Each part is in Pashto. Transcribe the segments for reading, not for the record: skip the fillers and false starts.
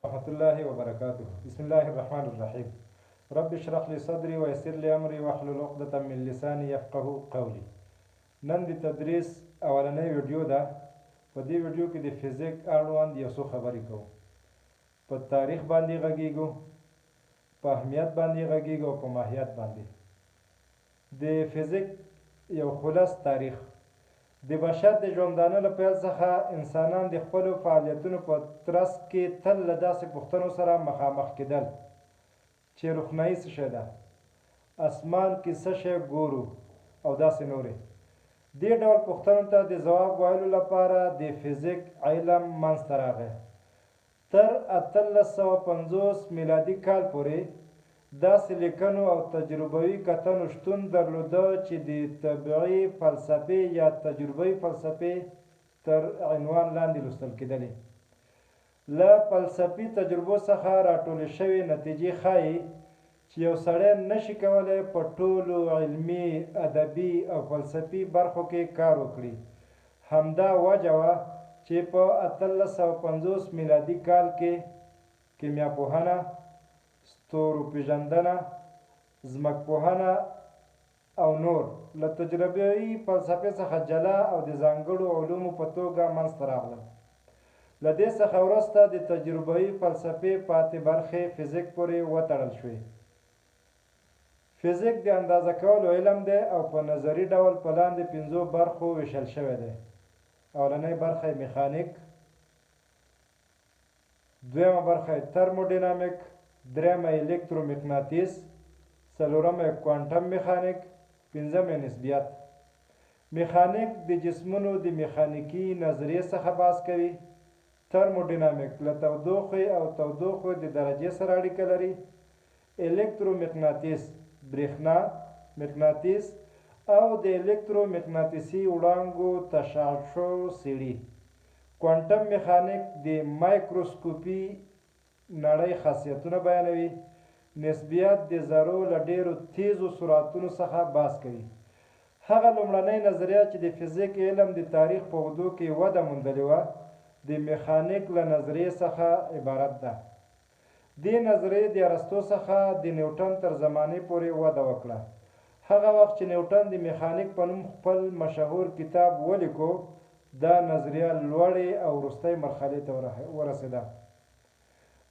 ورحمة الله وبركاته. بسم الله الرحمن الرحيم. رب اشرح لي صدري ويسر لي امري واحلل عقدة من لساني يفقه قولي. نن د تدریس اولنۍ ویډیو ده. په دې ویډیو کې د فزیک اړوند یو څو خبرې کوو. په تاریخ باندې غږیږو، په اهمیت باندې غږیږو او په ماهیت باندې. د فزیک یو خلص تاریخ. د بشر د ژوندانه له پیل څخه انسانان د خپلو فعالیتونو په ترڅ کې تل له داسې پوښتنو سره مخامخ کېدل چې روښنايي څه شی ده، اسمان کې څه شی ګورو او داسې نورې. دې ډول پوښتنو ته د ځواب ویلو لپاره د فزیک علم منځ ته راغی. تر 1850 میلادي کال پورې داسې لیکنو او تجربوي کتنو شتون درلوده چې د طبعي فلسفې یا تجربوي فلسفې تر عنوان لاندې لوستل کېدلې. له فلسفي تجربو څخه راټولې شوې نتیجې ښايي چې یو سړی نه شي کولی په ټولو علمي، ادبي او فلسفي برخو کې کار وکړي. همدا وجه وه چې په 1850 میلادي کال کې کیمیاپوهنه، ستوروپېژندنه، ځمکپوهنه او نور له تجربوي فلسفې څخه جلا او د ځانګړو علومو په توګه منځ ته راغلل. له دې څخه وروسته د تجربوي فلسفې پاتې برخې فزیک پورې وتړل شوې. فزیک د اندازه کولو علم دی او په نظري ډول په لاندې پنځو برخو ویشل شوی دی. اولنۍ برخه یې میخانیک، دویمه برخه یې ترموډینامیک، درېیمه یې الکترومقناطیس، څلورمه یې کوانټم میخانیک، پنځمه یې نسبیت. میخانیک د جسمونو د میخانیکي نظریې څخه بحث کوي. ترموډینامیک له تودوخې او تودوخې د درجې سره اړیکه لري. الکترومقناطیس برېښنا، مقناطیس او د الکترومقناطیسي وړانګو تشعشع څېړي. کوانټم میخانیک د مایکروسکوپي نړۍ خاصیتونه بیانوي. نسبیت د ذرو له ډېرو تېزو سرعتونو څخه بحث کوي. هغه لومړنۍ نظریه چې د فزیک علم د تاریخ په اوږدو کې وده موندلې وه، د میخانیک له نظریې څخه عبارت ده. دې نظریې د ارسطو څخه د نیوټن تر زمانې پورې وده وکړه. هغه وخت چې نیوټن د میخانیک په نوم خپل مشهور کتاب ولیکو، دا نظریه لوړې او وروستۍ مرحلې ته ورسېده.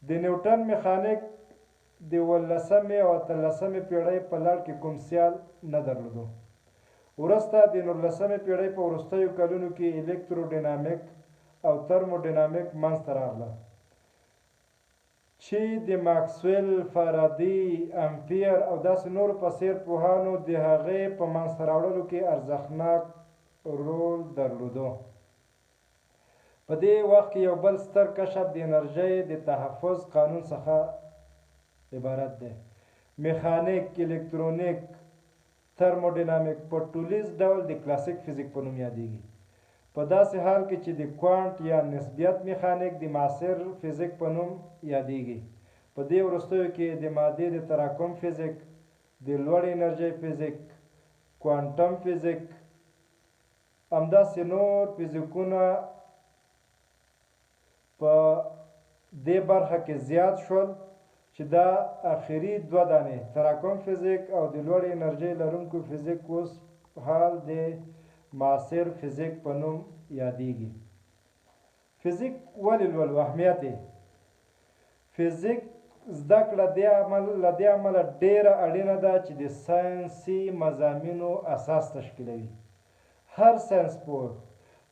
د نیوټن میخانیک د اوولسمې او اتلسمې پېړۍ په لړ کې کوم سیال نه درلودو. وروسته د نولسمې پېړۍ په وروستیو کلونو کې الکتروډینامیک او ترموډینامیک منځ ته راغله چې د ماکسویل، فارادي، امپیر او داسې نورو په څېر پوهانو د هغې په منځ ته راوړلو کې ارزښتناک رول درلودو. په دې وخت کې یو بل ستر کشف د انرژۍ د تحفظ قانون څخه عبارت دی. میخانیک، الکترونیک، ترموډینامیک په ټولیز ډول د کلاسیک فزیک په نوم یادیږي، په داسې حال کې چې د کوانټ یا نسبیت میخانیک د معاصر فزیک په نوم یادیږي. په دې وروستیو کې د مادې د تراکم فزیک، د لوړې انرژۍ فزیک، کوانټم فزیک، همداسې نور فزیکونه په دې برخه کې زیات شول چې دا اخري دوه دانې تراکم فزیک او د لوړې انرژۍ لرونکو فزیک اوس حال د معاصر فزیک په نوم یادیږي. فزیک ولې لولو؟ اهمیت یې. فزیک زده کړه دې عمل له دې امله ډېره اړینه ده چې د ساینسي مضامینو اساس تشکیلوي. هر ساینس پوه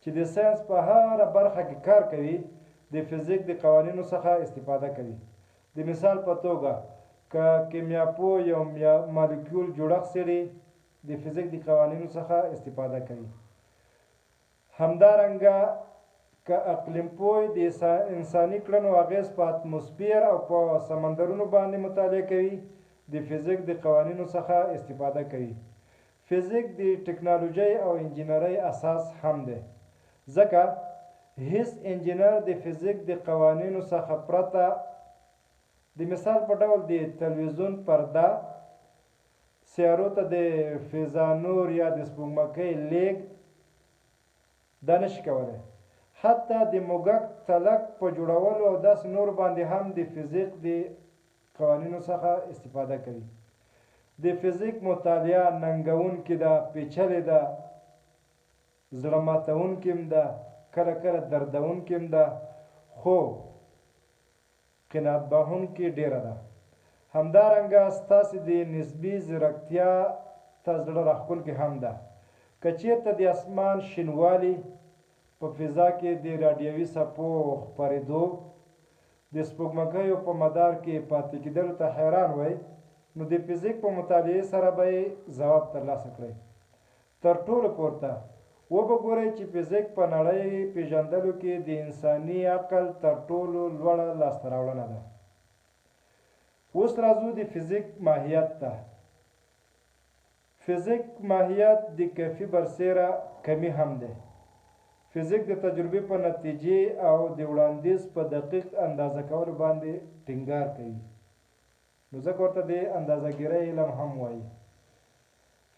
چې د ساینس په هره برخه کې کار کوي، د فزیک د قوانینو څخه استفاده کوي. د مثال په توګه که کیمیاپوه یو مالیکول جوړښت څېړي، د فزیک د قوانینو څخه استفاده کوي. همدارنګه که اقلیم پوه د انساني کړنو اغېز په اتموسفیر او په سمندرونو باندې مطالعه کوي، د فزیک د قوانینو څخه استفاده کوي. فزیک د ټکنالوژۍ او انجینرۍ اساس هم دی، ځکه هیڅ انجینر د فزیک د قوانینو څخه پرته، د مثال په ډول د تلویزیون پرده، سیارو ته د فضانور یا د سپوږمکۍ لیږد، دا نشي کولی. حتی د موږک تلک په جوړولو او داسې نورو باندې هم د فزیک د قوانینو څخه استفاده کوي. د فزیک مطالعه ننګونکې ده، پیچلې ده، زړه ماتونکې هم ده، کله کله دردونکې هم ده، خو قناعت بښونکې ډېره ده. همدارنګه ستاسې د نسبي ځیرکتیا ته زړه راښکونکې هم ده. که چېرته د اسمان شینوالي، په فضا کې د راډیوي څپو خپرېدو، د سپوږمکیو په مدار کې پاتې کېدلو ته حیران وئ، نو د فزیک په مطالعې سره به یې ځواب ترلاسه کړئ. تر ټولو پورته، وبه ګورئ چې فزیک په نړۍ پېژندلو کې د انساني عقل تر ټولو لوړه لاسته راوړنه ده. اوس راځو د فزیک ماهیت ته. فزیک ماهیت د کیفي برسېره کمي هم دی. فزیک د تجربې په نتیجې او د وړاندیز په دقیق اندازه کولو باندې ټینګار کوي، نو ځکه ورته د اندازه ګیرۍ علم هم وايي.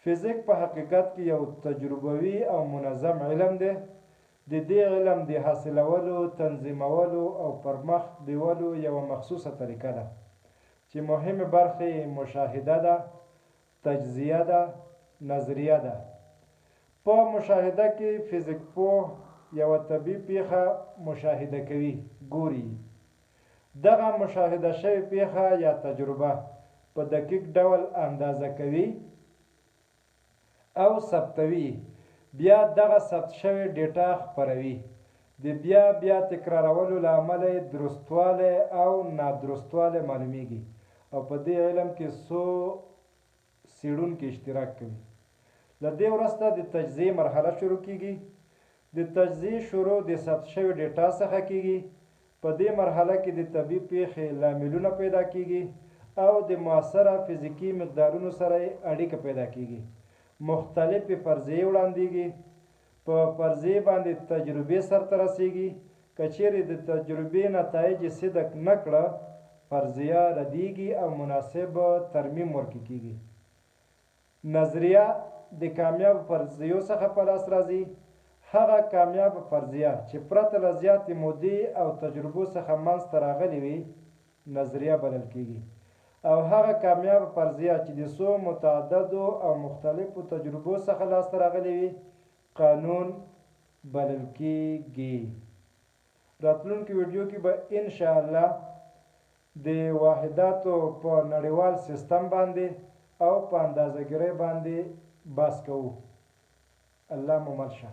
فزیک په حقیقت کې یو تجربوي او منظم علم دی. د دې علم د حاصلولو، تنظیمولو او پرمخ بیولو یوه مخصوصه طریقه ده چې مهمې برخې یې مشاهده ده، تجزیه ده، نظریه ده. په مشاهده کې فزیک پوه یوه طبیعي پېښه مشاهده کوي، ګوري یې. دغه مشاهده شوې پېښه یا تجربه په دقیق ډول اندازه کوي او ثبتوي یې، بیا دغه ثبت شوې ډېټا خپروي. د بیا بیا تکرارولو له امله یې درستوالی او نادرستوالی معلومېږي او په دې علم کې څو څېړونکي اشتراک کوي. له دې وروسته د تجزیې مرحله شروع کېږي. د تجزیې شروع د ثبت شوې ډېټا څخه کېږي. په دې مرحله کې د طبیعي پېښې لاملونه پیدا کېږي او د موثره فزیکي مقدارونو سره یې اړیکه پیدا کېږي. مختلفې فرضیې وړاندېږي. په فرضیې باندې تجربې سرته رسېږي. که چېرې د تجربې نتایج صدق نه کړه، فرضیه ردېږي او مناسب ترمیم ورکې کېږي. نظریه د کامیابو فرضیو څخه په لاس راځي. هغه کامیابه فرضیه چې پرته له زیاتې مودې او تجربو څخه منځ ته راغلې وي، نظریه بلل کېږي او هغه کامیابه فرضیه چې د څو متعددو او مختلفو تجربو څخه لاس ته راغلې وي، قانون بلل کېږي. راتلونکې ویډیو کې به ان شاء الله د واحداتو په نړیوال سیستم باندې او په اندازه ګیرۍ باندې بحث کوو. الله مو مل شه.